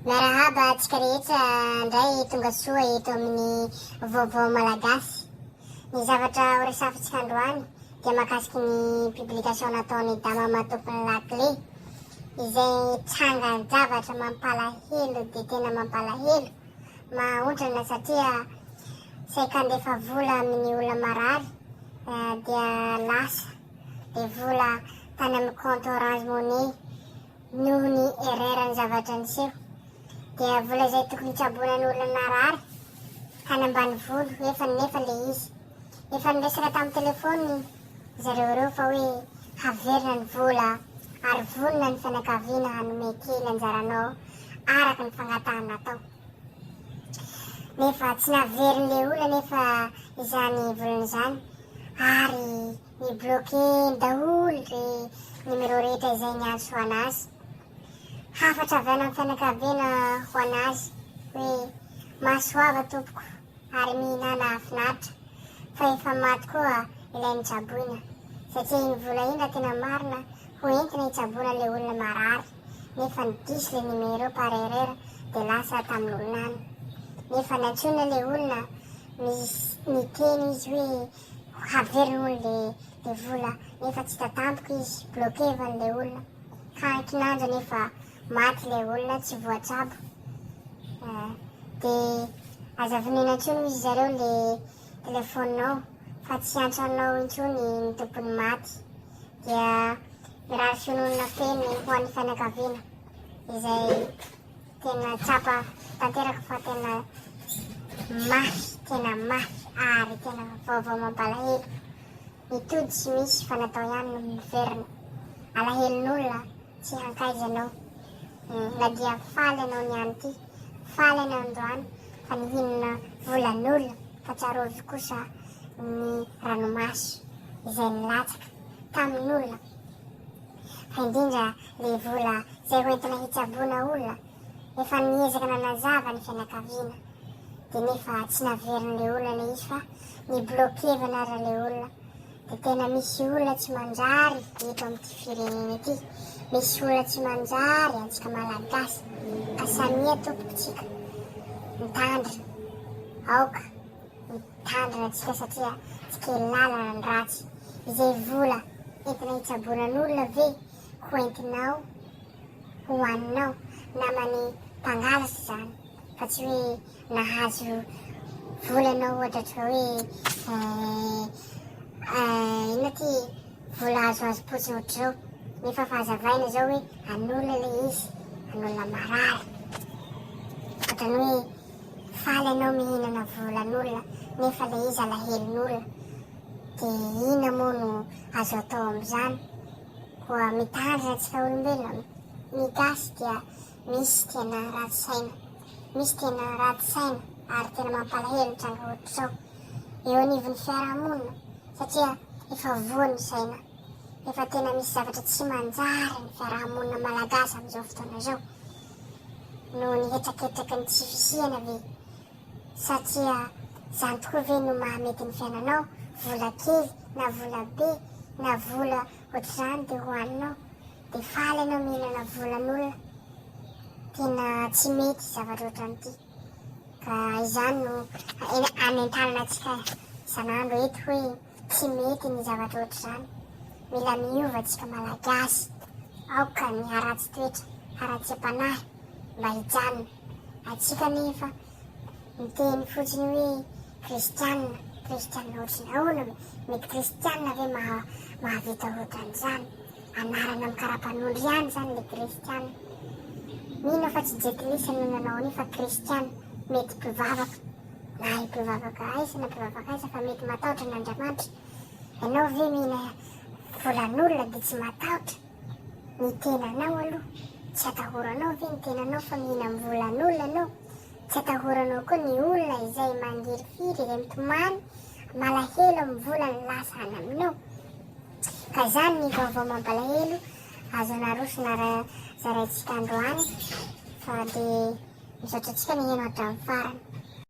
Miarahaba antsika rehetra indray tonga soa eto amin'ny Vaovao Malagasy. Ny zavatra ho resafintsika androany dia mahakasiky ny publication nataon'i Damama tompon'ny lakile izay trangan-javatra mampalahelo dia tena mampalahelo, mahaondrana satria saika handefa vola amin'ny olona marary dia lasa le vola tany amin'ny compte Orange Money noho ny erreur ny zavatra niseho dia vola izay tokony hitsaboana ny olona narary tany ambanivolo efa nefa le izy efa niresaka tamin'ny telephone zareo ireo fa hoe haverina ny vola ary vonona ny fianakaviana hanome kely anjaranao araka ny fangatahana natao nefa tsy naverin'le olona nefa izany volana izany ary Ni-bloquer daholo ry numéro rehetra izay niantso anazy. Hafatra avy any amin'ny fianakaviana ho anazy hoe mahasoava tompoko ary mihinana hahafinaritra fa efa maty koa ilay nitsaboina satria iny vola iny raha tena marina ho entina hitsaboana le olona marary nefa ny diso le numéro par erreur de lasa tamin'olona any nefa nantsoina le olona misy niteny izy hoe Haveriny hono le le vola nefa tsy hita tampoka izy, bloquer-vany le olona ka kinanjo nefa maty le olona tsy voatsabo eh, de aza vonoina intsony hozy zareo le telephone-nao fa tsy hiantso anao intsony ny tompon'ny maty dia mirary fiononana feno ho an'ny fianakaviana izay Tena tsapa tanteraka fa tena mafy, tena mafy ary tena vaovao mampalahelo. Ny tody tsy misy fa natao ihany no miverina. Alahelon'olona tsy hankaiza ianao. Na dia faly ianao niany ity, faly ianao androany fa nihinana volan'olona fa tsarovy kosa ny ranomaso izay nilatsaka tamin'olona. Fa indrindra le vola zay ho entina hitsaboana olona efa niezaka nanazava ny fianakaviana de nefa tsy naverinle olona le izy fa ni bloquevana ary le olona de tena misy olona tsy manjary eto amty firenena ity misy olona tsy manjary antsika malagasy ka samia tompoko tsika mitandrina aoka Mitandrina antsika satria tsy kely lalana ny ratsy. Izay vola entina hitsaboana an'olona ve ho entinao ho haninao? Naman'ny mpangalatra izany fa tsy hoe nahazo vola ianao ohatra ohatra hoe inona ity vola azoazom-potsiny ohatr'izao nefa fahazavaina izao hoe an'olona ilay izy, an'olona marary. Ohatran'ny hoe Faly ianao mihinana volan'olona nefa le izy alahelon'olona de ina moa no azo atao amin'izany? Koa mitandrina antsika olombelona, ny gasy dia misy tena ratsy saina, misy tena ratsy saina ary tena mampalahelo ny tranga ohatr'izao eo anivon'ny fiarahamonina satria efa voa ny saina, efa tena misy zavatra tsy manjary ny fiarahamonina malagasy amin'izao fotoana izao. Noho ny hetraketraky ny tsy fisiana ve? Sa tsia zany tokoa ve no mahamety ny fiainanao? Vola kely na vola be na vola ohatr'izany dia hohaninao? Dia faly ianao mihinana volan'olona? Tena tsy mety zavatra ohatran'ity. Ka izany no anentanana antsika isan'andro eto hoe tsy mety ny zavatra ohatr'izany. Mila miova tsika Malagasy. Aoka ny haratsy toetra, haratsiam-panahy mba hijanona. Antsika anefa miteny fotsiny hoe kristianina, kristianina ohatry ny ahoana? Mety kristianina ve maha mahavita ohatran'izany? Anarana amin'ny karapanondro ihany izany le kristianina. Mino aho fa tsy jentilisa no nanao an'io fa kristianina, mety mpivavaka. Na mpivavaka aiza na mpivavaka aiza fa mety matahotra an'Andriamanitra. Ianao ve mihina volan'olona dia tsy matahotra ny tenanao aloha? Tsy atahoranao ve ny tenanao fa mihinam volan'olona ianao? Tsy atahoranao koa ny olona izay mangirifiry, izay mitomany, malahelo amin'ny volany lasa any aminao? Ka izany ny vaovao mampalahelo azo naroso na zaraintsika androany fa dia misaotra antsika niheno hatramin'ny farany.